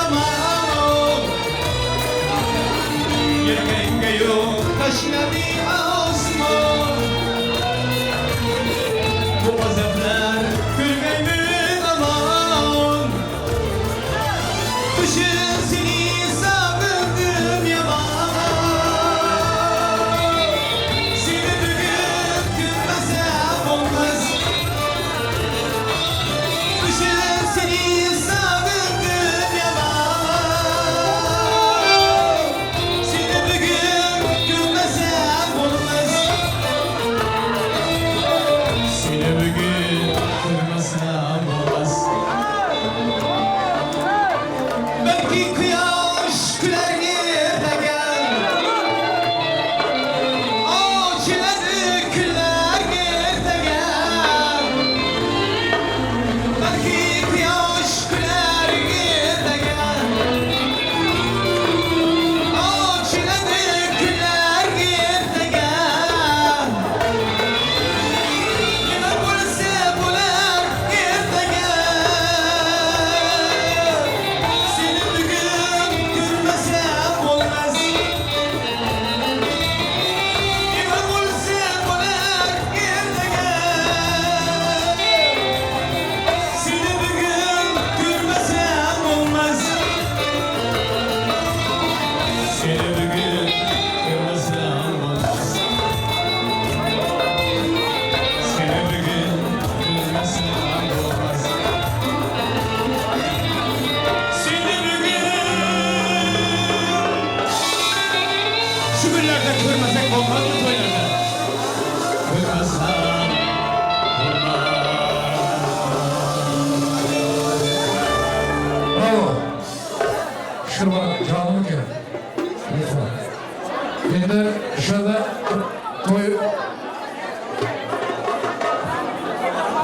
aman Yetrengayo taşladı osmon Bu azaplar görgeymi aman Kışın seni sandım yaman Seni bugün görmesem olmaz Kışın seni sandım yaman Seni bugün görmesem olmaz Seni bugün görmesem olmaz Belki kıyaş güler ertegen Ağaçları küller ertegen Belki kıyaş güler ertegen Ağaçları küller ertegen Nima bo'lsa bo'lar ertaga Seni bugun ko'rmasam bo'lmas Nima bo'lsa bo'lar ertaga Seni bugun ko'rmasam bo'lmas Seni bugun ko'rmasam bo'lmas Seni bugün görmesem olmaz Seni bugün Şu günlerde görmesek olmaz mı toylarda? Görmesem Bravo. Şurada canım ki. Lütfen. Endi şurada to'y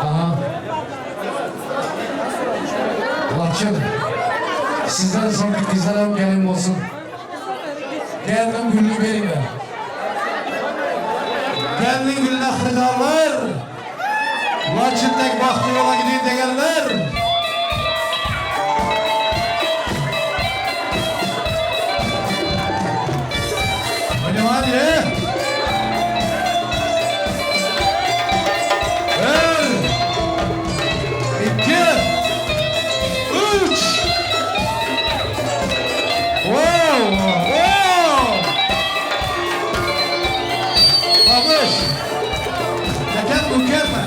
Aha. Laçın. Sizden sonraki kızlar hem gelin olsun. Geldim gülünü verin de. Gelin gülüne xiridarlar. Laçındaki bahtı yola gidin degenler. Внимание! Bir, iki, üç. Wow, wow. Babuş. Teken ülke mi?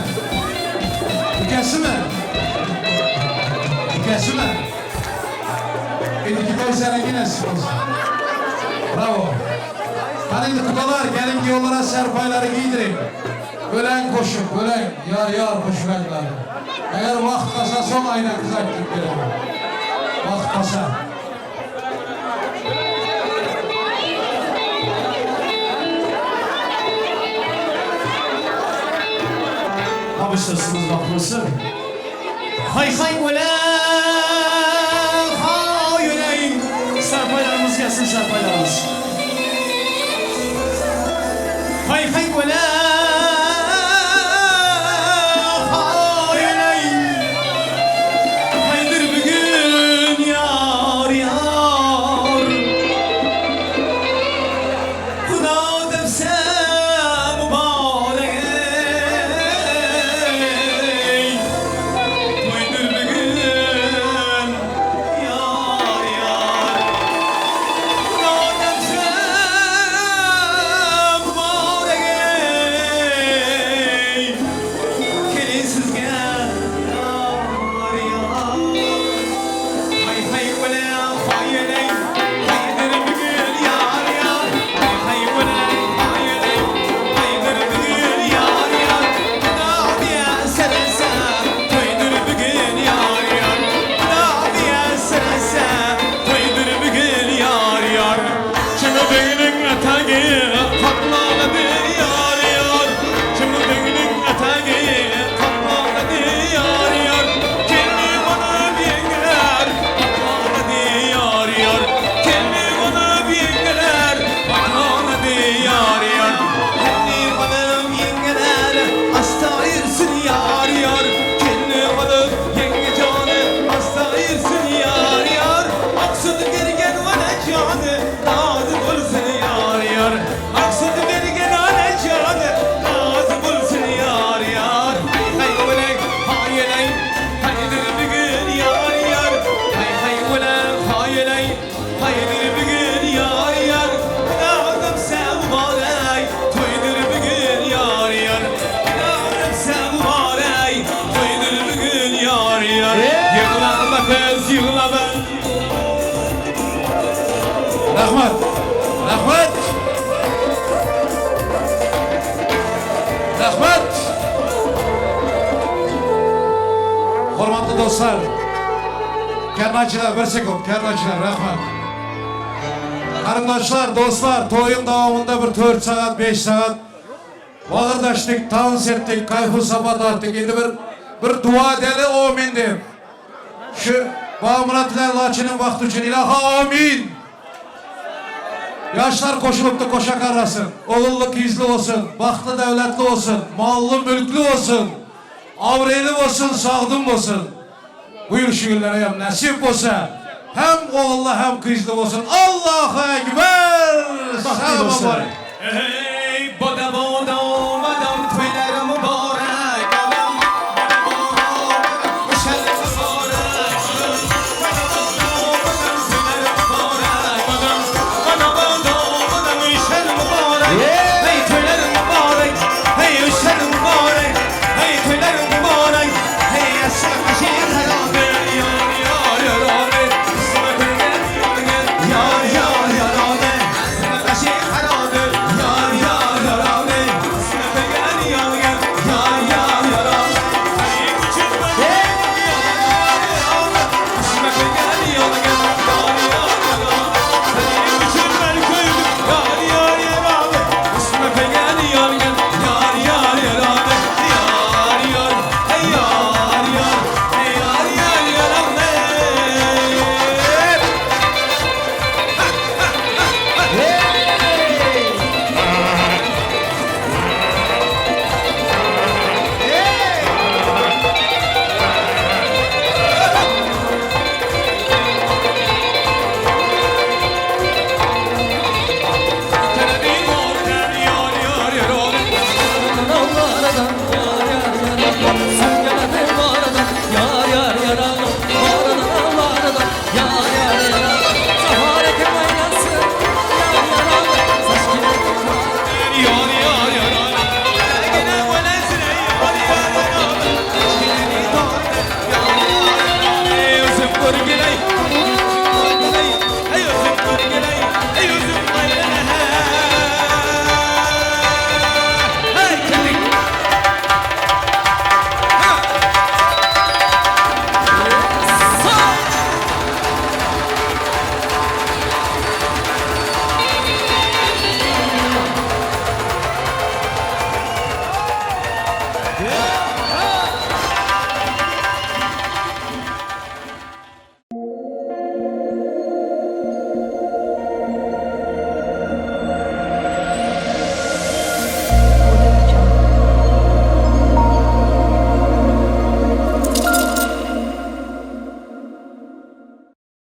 Ülkesi mi? Ülkesi mi? İndiki toy seninki nasip olsun. Bravo. Hani indi kudalar gelin yollara serpayları giydirin. Ölen koşup, ölen yar yar koşuraklar. Eğer vakt kasa son ayna kız ayttık gelelim. Vakt kasa. Bağışlasınız bakmasın. Hay hay ölen hay ölen. Serpaylarımız gelsin serpaylarımız. Hay hay ölen hay ölen. Haydır bugün yar yar. Xudo depse mübarek Toydur bugün. Rahmat. Rahmat. Rahmat. Hormatly dostlar. Kernaçylar bir sekund, kernaçylar rahmat. Garyndaşlar, dostlar, toýuň dowamynda bir 4 sagat, 5 sagat bagyrdaşdyk, tans etdik, kaýfu-sapa tartdyk. Indi bir bir dua edeli, omin diýip. Şu Bagmyrat bilen Laçynyň bagty üçin ilaha amin! Ýaşlar goşulypdy goşa garrasyn, ogully-gyzly bolsun, bagtly-döwletli bolsun, mally-mülkli bolsun, abraýly bolsun, sagdyn bolsun. Buýur şu günlere hem nesip bolsa, hem ogully hem gyzly bolsun. Allahu Ekber! Bagtly bolsun. Salam Eý, boda-boda omadam, toýlar mübarek adam. Boda-boda omadam, şäher mübarek adam. Boda-boda omadam, toýlar mübarek adam. Boda-boda omadam, şäher mübarek. Hey, toýlar mübarek, hey, şäher mübarek. Hey, toýlar mübarek, hey, aşyk harabe. Ýar, ýar, ýar, ýar, ýar, ýar,